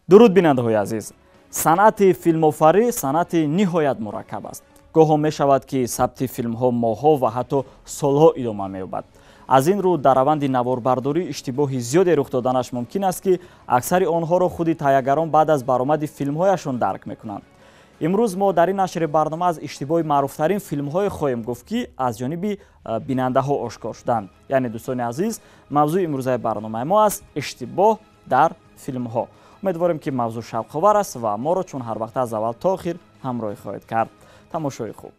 Дуруд, бинандаҳои азиз. Санъати филмофарӣ санъати ниҳоят мураккаб аст. Гоҳо мешавад, ки сабти филмҳо моҳҳо ва ҳатто солҳо идома меёбад. Аз ин рӯ дар раванди наворбардорӣ иштибоҳи зиёде рух доданаш мумкин аст, ки аксари онҳоро худи таҳиягарон баъд аз баромади филмҳояшон дарк мекунанд. Имрӯз мо дар ин нашри барнома аз иштибоҳи маъруфтарин филмҳое хоҳем гуфт, ки аз ҷониби бинандаҳо ошкор шуданд. Яъне, дӯстони азиз, мавзӯи имрӯзаи барномаи мо аст иштибоҳ дар филмҳо. Умедворем, ки мавзӯъ шавқовар аст ва моро чун ҳар вақта аз аввал то охир ҳамроҳӣ хоҳед кард. Тамошои хуб.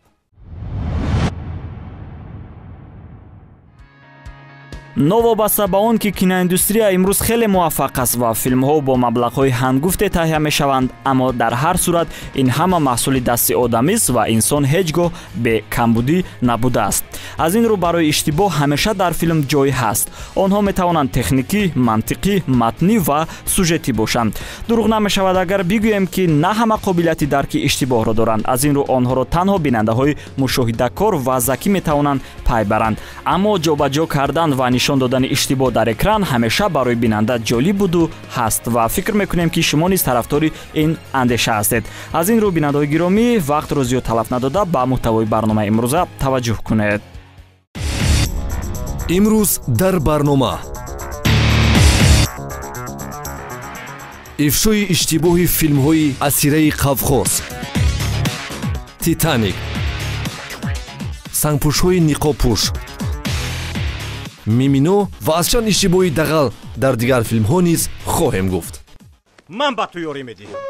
Новобаста ба он ки киноиндустрия имрӯз хеле муваффақ аст ва филмҳо бо маблағҳои ҳангуфте таҳия мешаванд, аммо дар ҳар сурат ин ҳама маҳсули дасти одамист ва инсон ҳеҷ гоҳ бе камбудӣ набудааст. Аз ин рӯ барои иштибоҳ ҳамеша дар филм ҷой ҳаст. Онҳо метавонанд техникӣ, мантиқӣ, матнӣ ва сюжетӣ бошанд. Дурӯғ намешавад, агар бигӯем, ки на ҳама қобилияти дарки иштибоҳро доранд. Аз ин рӯ онҳоро танҳо бинандаҳои мушоҳидакор ва закӣ метавонанд пай баранд. Аммо ҷобаҷо кардан ва нишон додани иштибоҳ дар экран ҳамеша барои бинанда ҷолиб буду ҳаст ва фикр мекунем, ки шумо низ тарафдори ин андеша ҳастед. Аз ин рӯ, бинандаҳои гиромӣ, вақтро зиёд талаф надода, ба муҳтавои барномаи имрӯза таваҷҷӯҳ кунед. Имрӯз дар барнома ифшои иштибоҳи филмҳои Асираи Қавқоз, Титаник, Сангпӯшҳои ниқобпӯш, Мимино ва аз чанд иштибоҳи дағал дар дигар филмҳо низ хоҳем гуфт. Ман ба ту ёрӣ медиҳам.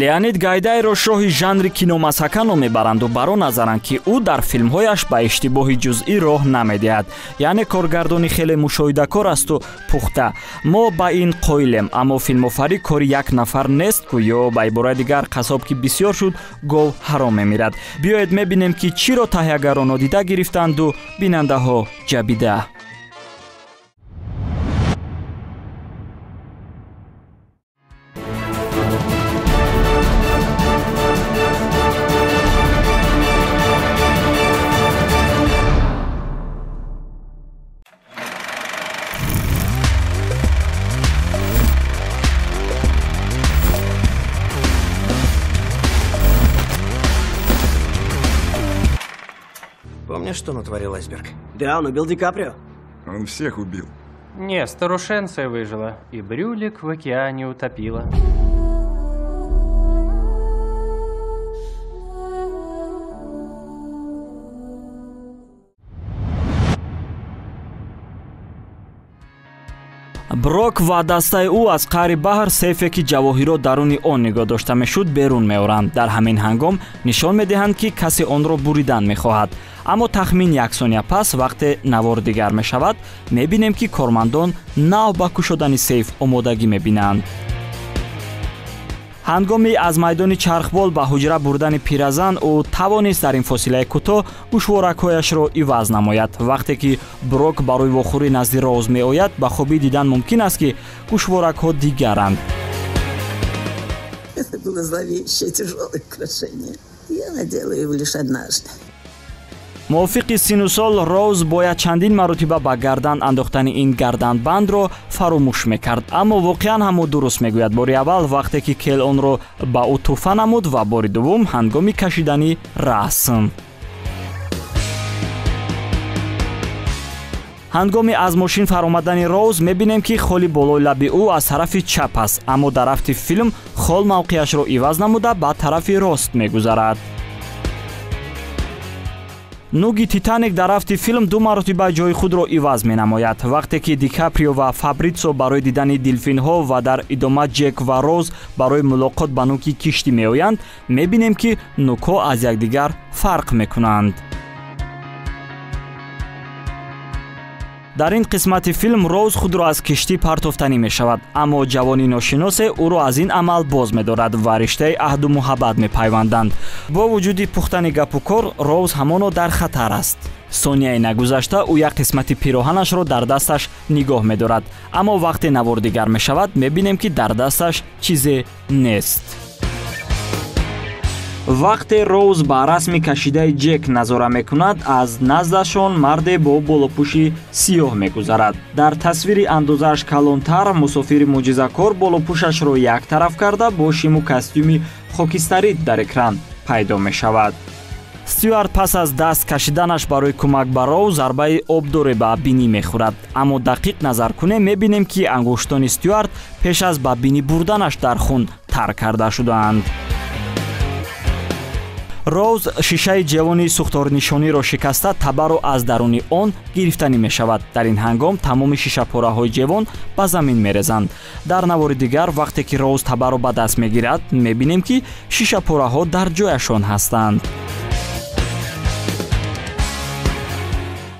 Леонид Гайдайро шоҳи жанри киномазҳака ном мебаранду бар он назаранд, ки ӯ дар филмҳояш ба иштибоҳи ҷузъӣ роҳ намедиҳад, яъне коргардони хеле мушоҳидакор асту пухта. Мо ба ин қоилем, аммо филмофарӣ кори як нафар нест ку, ё ба ибораи дигар, қассоб ки бисёр шуд, гов ҳаром мемирад. Биёед мебинем, ки чиро таҳиягарон нодида гирифтанду бинандаҳо ҷабида. Помнишь, что натворил айсберг? Да, он убил Ди Каприо. Он всех убил. Не, старушенция выжила. И брюлик в океане утопила. Брок ва дастаи ӯ аз қаъри баҳр сейфе, ки ҷавоҳирот даруни он нигоҳ дошта мешуд, берун меоранд. Дар ҳамин ҳангом нишон медиҳанд, ки касе онро буридан мехоҳад. Аммо тахмин як сония пас, вақте навор дигар мешавад, мебинем, ки кормандон нав ба кушодани сейф омодагӣ мебинанд. Ҳангоми аз майдони чархбол ба ҳуҷра бурдани пиразан, ӯ тавонист дар ин фосилаи кӯтоҳ гӯшворакҳояшро иваз намояд. Вақте ки Брок барои вохӯрӣ назди Роуз меояд, ба хубӣ дидан мумкин аст, ки гӯшворакҳо дигаранд. Это было зловещее тяжелое украшение. Я надела его лишь однажды. Мувофиқи сину сол Роуз бояд чандин маротиба ба гардан андохтани ин гарданбандро фаромӯш мекард, аммо воқеан ҳам ӯ дуруст мегӯяд. Бори аввал, вақте ки Кел онро ба ӯ тӯҳфа намуд, ва бори дуввум ҳангоми кашидани расм. Ҳангоми аз мошин фаромадани Роуз мебинем, ки холи болои лаби ӯ аз тарафи чап аст, аммо дар рафти филм хол мавқеашро иваз намуда, ба тарафи рост мегузарад. Нуги Титаник дар рафти филм ду маротиба ҷои худро иваз менамояд. Вақте ки Ди Каприо ва Фабритсо барои дидани делфинҳо ва дар идома Ҷек ва Роуз барои мулоқот ба нуки киштӣ меоянд, мебинем, ки нукҳо аз якдигар фарқ мекунанд. Дар ин қисмати филм Роуз худро аз киштӣ партофтанӣ мешавад, аммо ҷавони ношиносе ӯро аз ин амал боз медорад ва риштаи аҳду муҳаббат мепайванданд. Бо вуҷуди пухтани гапу кор, Роуз ҳамоно дар хатар аст. Сонияи нагузашта ӯ як қисмати пироҳанашро дар дасташ нигоҳ медорад, аммо вақте навор дигар мешавад, мебинем, ки дар дасташ чизе нест. Вақте Роуз ба расми кашидаи Ҷек назора мекунад, аз наздашон марде бо болопӯши сиёҳ мегузарад. Дар тасвири андозааш калонтар мусофири мӯъҷизакор болопӯшашро як тараф карда бо шиму костюми хокистарӣ дар экран пайдо мешавад. Стюарт пас аз даст кашиданаш барои кӯмак ба Роуз зарбаи обдоре ба бинӣ мехӯрад. Аммо дақиқ назар кунем, мебинем, ки ангуштони Стюарт пеш аз ба бинӣ бурданаш дар хун тар карда шудаанд. Роуз шишаи ҷавони сӯхторнишониро шикаста табарро аз даруни он гирифтанӣ мешавад. Дар ин ҳангом тамоми шишапораҳои ҷевон ба замин мерезанд. Дар навори дигар вақте ки Роуз табарро ба даст мегирад, мебинем, ки шишапораҳо дар ҷояшон ҳастанд.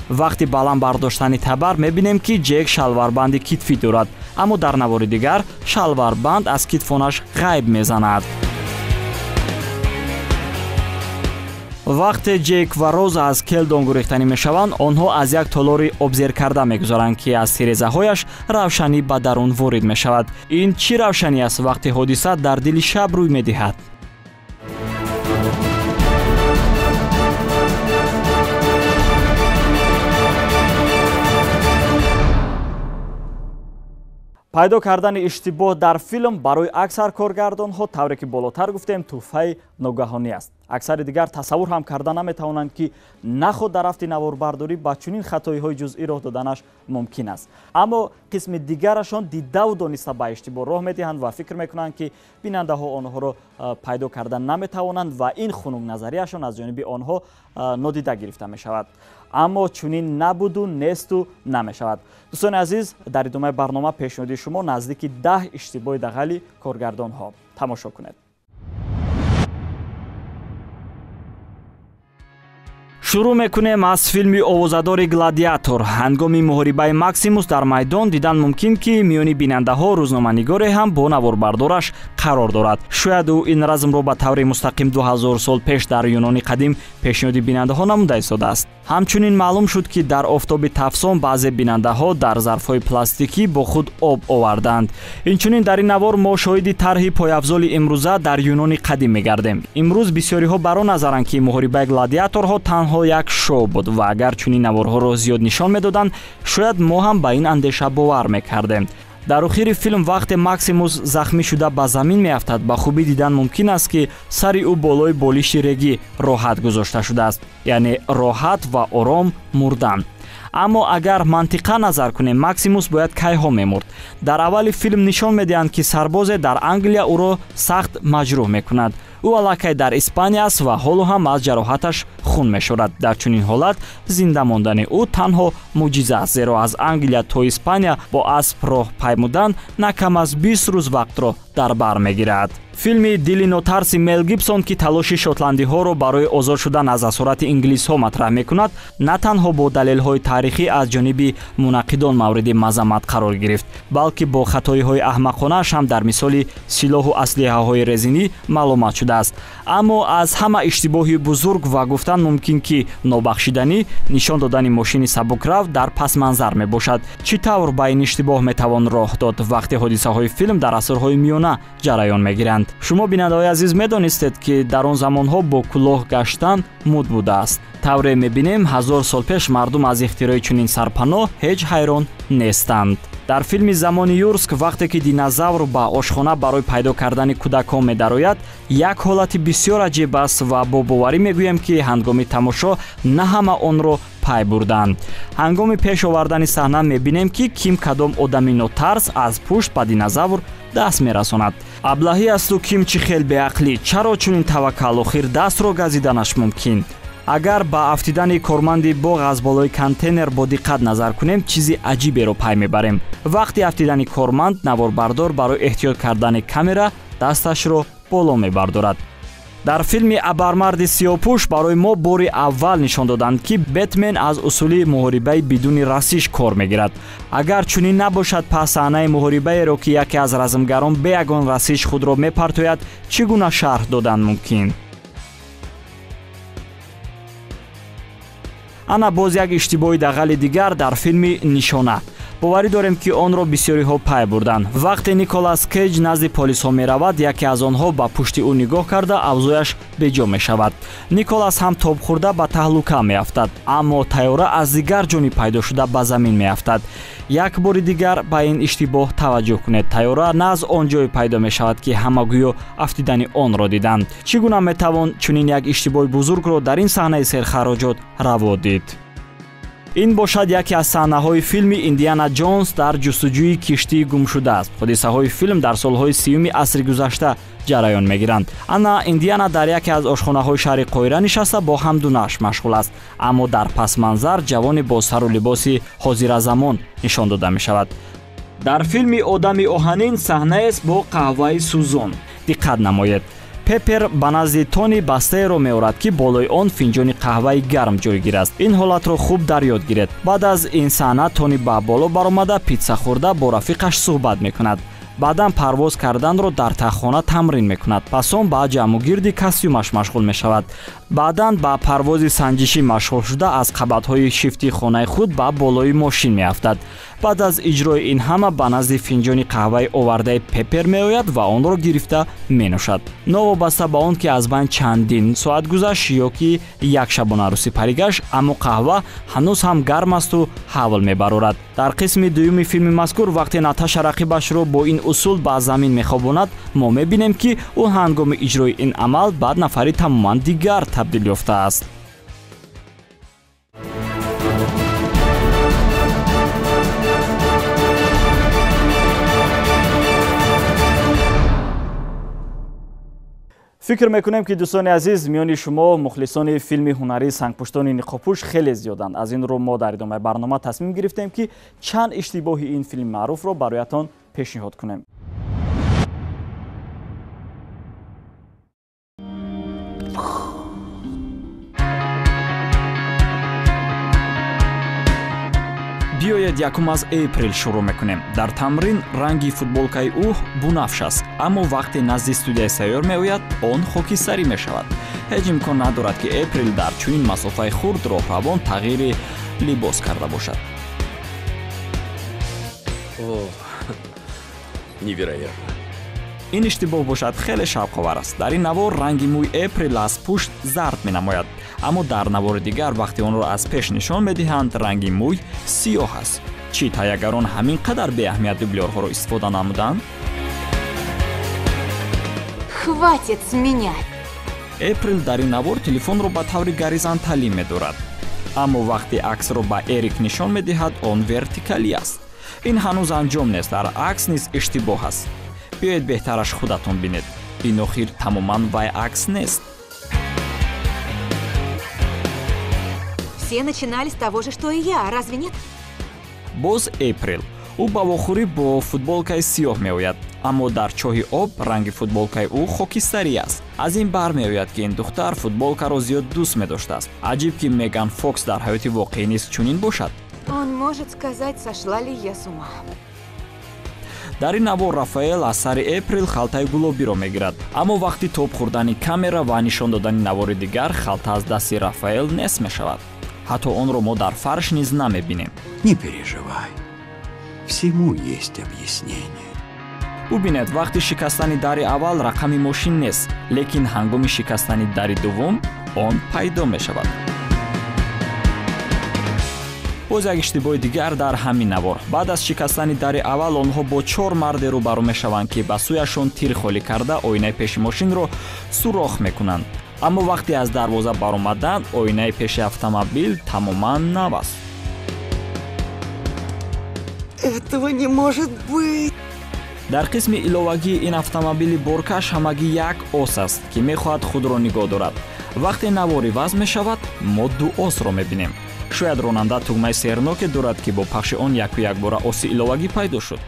Вақти баланд бардоштани табар мебинем, ки Ҷек шалварбанди китфӣ дорад, аммо дар навори дигар шалварбанд аз китфонаш ғайб мезанад. Вақте Ҷек ва Роуз аз Келдон гурехтанӣ мешаванд, онҳо аз як толори обзеркарда мегузаранд, ки аз тирезаҳояш равшанӣ ба дарун ворид мешавад. Ин чӣ равшанӣ аст вақте ҳодиса дар дили шаб рӯй медиҳад? Пайдо кардани иштибоҳ дар филм барои аксар коргардонҳо, тавре ки болотар гуфтем, тӯҳфаи ногаҳонӣ аст. Аксари дигар тасаввур ҳам карда наметавонанд, ки наход дар рафти наворбардорӣ ба чунин хатоиҳои ҷузъӣ роҳ доданаш мумкин аст. Аммо қисми дигарашон дидаву дониста ба иштибоҳ роҳ медиҳанд ва фикр мекунанд, ки бинандаҳо онҳоро пайдо карда наметавонанд ва ин хунукназарияшон аз ҷониби онҳо нодида гирифта мешавад. Аммо чунин набуду несту намешавад. Дӯстони азиз, дар идомаи барнома пешниҳоди шумо наздики 10 иштибоҳи дағали коргардонҳо. Тамошо кунед. Шурӯъ мекунем аз филми овозадори Гладиатор. Ҳангоми муҳорибаи Максимус дар майдон дидан мумкин, ки миёни бинандаҳо рӯзноманигоре ҳам бо наворбардораш қарор дорад. Шояд ӯ ин размро ба таври мустақим 2000 сол пеш дар Юнони қадим пешниҳоди бинандаҳо намуда истодааст. Ҳамчунин маълум шуд, ки дар офтоби тафсон баъзе бинандаҳо дар зарфҳои пластикӣ бо худ об оварданд. Инчунин дар ин навор мо шоҳиди тарҳи пойафзоли имрӯза дар Юнони қадим мегардем. Имрӯз бисёриҳо бар он назаранд, ки муҳорибаи гладиаторҳо танҳо як шоу буд ва агар чунин наворҳоро зиёд нишон медоданд, шояд мо ҳам ба ин андеша бовар мекардем. Дар охири филм вақте Максимус захмӣ шуда ба замин меафтад, ба хубӣ дидан мумкин аст, ки сари ӯ болои болиши регӣ роҳат гузошта шудааст, яъне роҳат ва ором мурдан. Аммо агар мантиқа назар кунем, Максимус бояд кайҳо мемурд. Дар аввали филм нишон медиҳанд, ки сарбозе дар Англия ӯро сахт маҷрӯҳ мекунад. Ӯ аллакай дар Испания аст ва ҳоло ҳам аз ҷароҳаташ хун мешорад. Дар чунин ҳолат зинда мондани ӯ танҳо мӯъҷиза аст, зеро аз Англия то Испания бо асп роҳ паймудан на кам аз 20 рӯз вақтро дар бар мегирад. Филми Дили нотарси Мел Гибсон, ки талоши шотландиҳоро барои озод шудан аз асорати инглисҳо матраҳ мекунад, на танҳо бо далелҳои таърихӣ аз ҷониби мунаққидон мавриди мазаммат қарор гирифт, балки бо хатоиҳои аҳмақонааш ҳам дар мисоли силоҳу аслиҳаҳои резинӣ маълумат шудааст. Аммо аз ҳама иштибоҳи бузург ва гуфтан мумкин, ки нобахшиданӣ нишон додани мошини сабукрав дар пасманзар мебошад. Чӣ тавр ба ин иштибоҳ метавон роҳ дод, вақте ҳодисаҳои филм дар асрҳои миёна ҷараён мегиранд? Шумо бинандаҳои азиз медонистед, ки дар он замонҳо бо кулоҳ гаштан муд будааст. Тавре мебинем, 1000 сол пеш мардум аз ихтирои чунин сарпаноҳ ҳеҷ ҳайрон нестанд. Дар филми Замони Юрск вақте ки динозавр ба ошхона барои пайдо кардани кӯдакон медарояд, як ҳолати бисёр аҷиб аст ва бо боварӣ мегӯем, ки ҳангоми тамошо на ҳама онро пай бурданд. Ҳангоми пеш овардани саҳна мебинем, ки ким кадом одами нотарс аз пушт ба динозавр даст мерасонад. Аблаҳӣ асту ким чӣ хел беақлӣ, чаро чунин таваккал охир дастро газиданаш мумкин? Агар ба афтидани корманди боғ аз болои контейнер бо диққат назар кунем, чизи аҷиберо пай мебарем. Вақти афтидани корманд наворбардор барои эҳтиёт кардани камера дасташро боло мебардорад. Дар филми Абармарди сиёҳпӯш барои мо бори аввал нишон доданд, ки Бэтмен аз усули муҳорибаи бидуни расиш кор мегирад. Агар чунин набошад, пас саҳнаи муҳорибаеро, ки яке аз размгарон бе ягон расиш худро мепартояд, чӣ гуна шарҳ додан мумкин? Ана боз як иштибоҳи дағали дигар дар филми Нишона. Боварӣ дорем, ки онро бисёриҳо пай бурданд. Вақте Николас Кейҷ назди полисҳо меравад, яке аз онҳо ба пушти ӯ нигоҳ карда, авзояш беҷо мешавад. Николас ҳам тоб хӯрда ба таҳлука меафтад, аммо тайёра аз дигар ҷониб пайдо шуда ба замин меафтад. Як бори дигар ба ин иштибоҳ таваҷҷӯҳ кунед. Тайёра на аз он ҷое пайдо мешавад, ки ҳама гӯё афтидани онро диданд. Чӣ гуна метавон чунин як иштибоҳи бузургро дар ин саҳнаи серхароҷот раво дид? Ин бошад яке аз саҳнаҳои филми Индиана Ҷонс дар ҷустуҷӯи киштии гумшудааст. Ҳодисаҳои филм дар солҳои 30-уми асри гузашта ҷараён мегиранд. Ана Индиана дар яке аз ошхонаҳои шаҳри Қоҳира нишаста бо ҳамдунаш машғул аст, аммо дар пасманзар ҷавоне бо сару либоси ҳозиразамон нишон дода мешавад. Дар филми Одами оҳанин саҳнаест бо қаҳваи сӯзон. Диққат намоед. Пеппер ба назди Тони бастаеро меорад, ки болои он финҷони қаҳваи гарм ҷойгир аст. Ин ҳолатро хуб дар ёд гиред. Баъд аз ин саҳна Тони ба боло баромада питса хӯрда бо рафиқаш суҳбат мекунад. Баъдан парвоз карданро дар таххона тамрин мекунад. Пас он ба ҷамъугирди костюмаш машғул мешавад. Баъдан ба парвози санҷишӣ машғул шуда аз қабатҳои шифти хонаи худ ба болои мошин меафтад. Баъд аз иҷрои ин ҳама ба назди финҷони қаҳваи овардаи Пеппер меояд ва онро гирифта менӯшад. Новобаста ба он ки аз байн чандин соат гузашт ё ки як шабонарӯз сипарӣ гашт, аммо қаҳва ҳанӯз ҳам гарм асту ҳавл мебарорад. Дар қисми дуюми филми мазкур вақте Наташа рақибашро бо ин усул ба замин мехобонад, мо мебинем, ки ӯ ҳангоми иҷрои ин амал ба нафари тамоман дигар табдил ёфтааст. Фикр мекунем, ки дӯстони азиз, миёни шумо мухлисони филми ҳунарии Сангпуштони ниқобпӯш хеле зиёданд. Аз ин рӯ мо дар идомаи барнома тасмим гирифтем, ки чанд иштибоҳи ин филми маъруфро бароятон пешниҳод кунем. Биёед якум аз Эприл шурӯъ мекунем. Дар тамрин ранги футболкаи ӯ бунафш аст, аммо вақте назди студияи сайёр меояд, он хокистарӣ мешавад. Ҳеҷ имкон надорад, ки Эприл дар чунин масофаи хурд роҳравон тағйири либос карда бошад. Невероятно. Ин иштибоҳ бошад хеле шавқовар аст. Дар ин навор ранги мӯи Эприл аз пушт зард менамояд, аммо дар навори дигар вақте онро аз пеш нишон медиҳанд, ранги мӯй сиёҳ аст. Чӣ таҳиягарон ҳамин қадар беаҳамият дублёрҳоро истифода намуданд? Хватит с меня! Эприл дар ин навор телефонро ба таври горизонталӣ медорад, аммо вақте аксро ба Эрик нишон медиҳад, он вертикалӣ аст. Ин ҳанӯз анҷом нест, дар акс низ иштибоҳ аст. Биёед беҳтараш худатон бинед. Ин охир тамоман вай акс нест. Все начинали с того же, что и я, разве нет? Боз Эприл. Ӯ ба вохӯрӣ бо футболкаи сиёҳ меояд, аммо дар чоҳи об ранги футболкаи ӯ хокистарӣ аст. Аз ин бармеояд, ки ин духтар футболкаро зиёд дӯст медоштааст. Аҷиб, ки Меган Фокс дар ҳаёти воқеӣ низ чунин бошад. Он может сказать, сошла ли я с ума. Дар ин навор Рафаэл аз сари Эприл халтаи гулобиро мегирад, аммо вақти тоб хӯрдани камера ва нишон додани навори дигар халта аз дасти Рафаэл нест мешавад. Ҳатто онро мо дар фарш низ намебинем. Не переживай, всему есть объяснение. Бубинед, вақти шикастани дари аввал рақами мошин нест, лекин ҳангоми шикастани дари дуввум он пайдо мешавад. Боз як иштибоҳи дигар дар ҳамин навор. Баъд аз шикастани дари аввал онҳо бо чор марде рӯбарӯ мешаванд, ки ба сӯяшон тир холӣ карда оинаи пеши мошинро сурох мекунанд. Аммо вақте аз дарвоза баромаданд, оинаи пеши автомобил тамоман нав аст. Этого не может быть! Дар қисми иловагии ин автомобили боркаш ҳамагӣ як ос аст, ки мехоҳад худро нигоҳ дорад. Вақте навор иваз мешавад, мо ду осро мебинем. Шояд ронанда тугмаи серноке дорад, ки бо пахши он яку якбора оси иловагӣ пайдо шуд.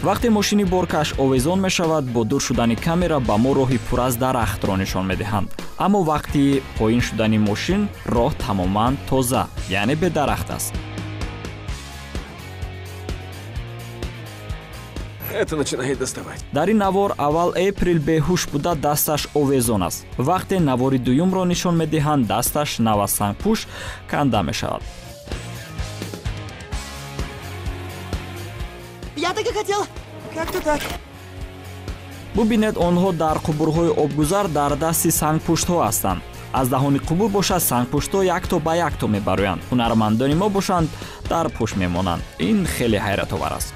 Вақте мошини боркаш овезон мешавад, бо дур шудани камера ба мо роҳи пур аз дарахтро нишон медиҳанд. Аммо вақти поин шудани мошин роҳ тамоман тоза, яъне бедарахт аст. Это начинает доставать. Дар ин навор аввал Эприл беҳуш буда дасташ овезон аст. Вақте навори дуюмро нишон медиҳанд, дасташ нав аз сангпӯш канда мешавад. хотел. Как-то так. Бубинед, онҳо дар қубурҳои обгузар дар дасти сангпуштҳо ҳастанд. Аз даҳони қубур бошад, сангпуштҳо якто ба якто мебароянд. Ҳунармандони мо бошанд, дар пушт мемонанд. Ин хеле ҳайратовар аст.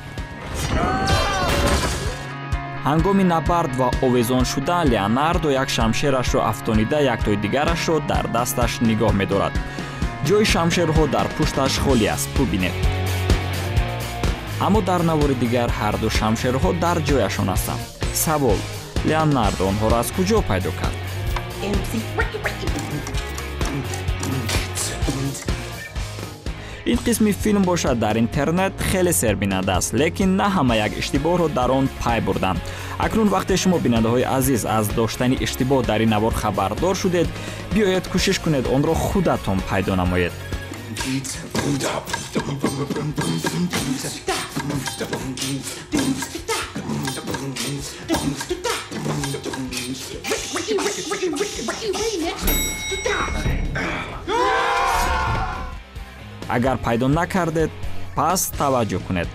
Ҳангоми набард ва овезон шудан Леонардо як шамшерашро афтонида, яктои дигарашро дар дасташ нигоҳ медорад. Ҷои шамшерҳо дар пушташ холӣ аст, бубинед. Аммо дар навори дигар ҳарду шамшерҳо дар ҷояшон ҳастанд. Савол: Леонардо онҳоро аз куҷо пайдо кард? Ин қисми филм бошад дар интернет хеле сербинанда аст, лекин на ҳама як иштибоҳро дар он пай бурданд. Акнун вақте шумо, бинандаҳои азиз, аз доштани иштибоҳ дар ин навор хабардор шудед, биёед кӯшиш кунед онро худатон пайдо намоед. Агар пайдо накардед, пас таваҷҷӯҳ кунед.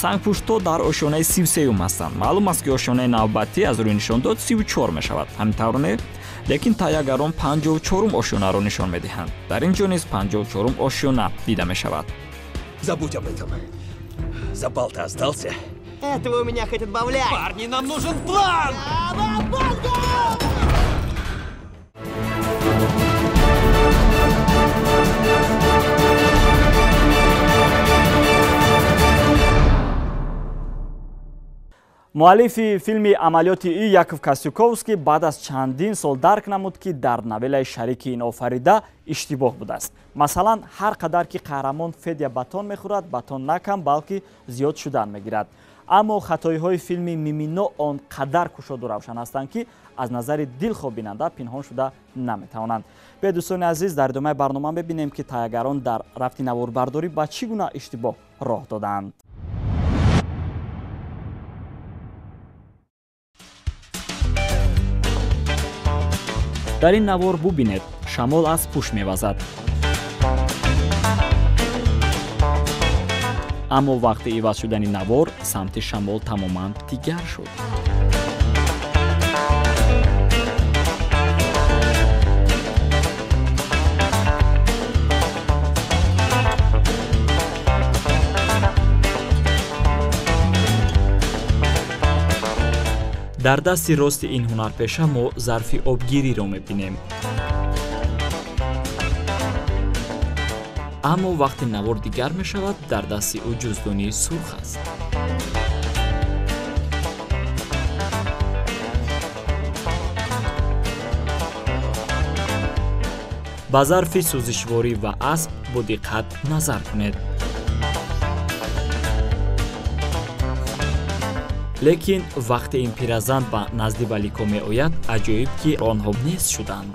Сангпуштҳо дар ошёнаи 33-юм ҳастанд. Маълум аст, ки ошёнаи навбатӣ аз рӯи нишондод 34 мешавад. Ҳамин тавр не? Лекин таҳиягарон 54-ум ошёнаро нишон медиҳанд. Дар ин ҷо низ 54-ум ошёна дида мешавад. Забудь об этом. Запал-то остался. Этого у меня хоть отбавляй. Парни, нам нужен план! Муаллифи филми «Амалиёти И» Яков Костюковский баъд аз чандин сол дарк намуд, ки дар новеллаи шарики ин офарида иштибоҳ будааст. Масалан, ҳар қадар ки қаҳрамон Федя батон мехӯрад, батон на кам, балки зиёд шудан мегирад. Аммо хатоиҳои филми «Мимино» он қадар кушоду равшан ҳастанд, ки аз назари дилхоҳ бинанда пинҳон шуда наметавонанд. Биё, дӯстони азиз, дар идомаи барнома мебинем, ки таҳиягарон дар рафти наворбардорӣ ба чӣ гуна иштибоҳ роҳ додаанд. Дар ин навор бубинед, шамол аз пушт мевазад. Аммо вақти иваз шудани навор самти шамол тамоман дигар шуд. Дар дасти рости ин ҳунарпеша мо зарфи обгириро мебинем. Аммо вақте навор дигар мешавад, дар дасти ӯ ҷуздонии сурх аст. Ба зарфи сӯзишворӣ ва асп бо диққат назар кунед. Лекин вақте ин пиразан ба назди Валико меояд, аҷоиб, ки онҳо нест шуданд.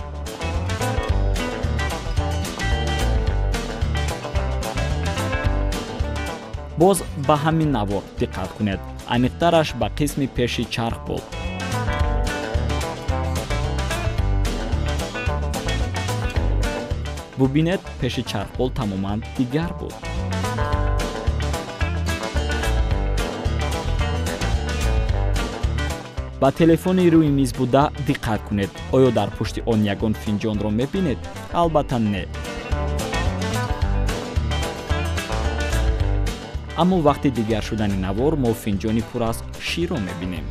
Боз ба ҳамин навор диққат кунед, аниқтараш ба қисми пеши чархбол. Бубинед, пеши чархбол тамоман дигар буд. Ба телефони рӯи миз буда диққат кунед. Оё дар пушти он ягон финҷонро мебинед? Албатта не. Аммо вақти дигар шудани навор мо финҷони пур аз ширро мебинем.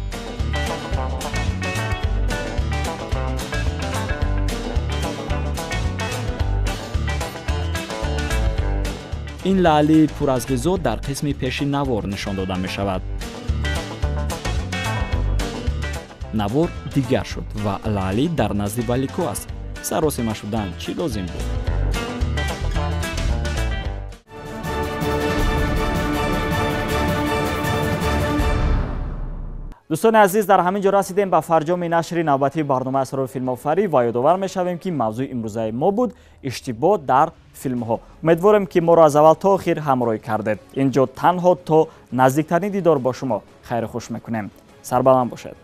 Ин лаъли пур аз ғизо дар қисми пеши навор нишон дода мешавад. Навор дигар шуд ва лаъли дар назди Валико аст. Саросима шудан чӣ лозим буд? Дӯстони азиз, дар ҳамин ҷо расидем ба фарҷоми нашри навбатии барномаи «Асрори филмофарӣ» ва ёдовар мешавем, ки мавзӯи имрӯзаи мо буд иштибоҳ дар филмҳо. Умедворем, ки моро аз аввал то охир ҳамроҳӣ кардед. Ин ҷо танҳо то наздиктарин дидор бо шумо хайру хуш мекунем. Сарбаланд бошед.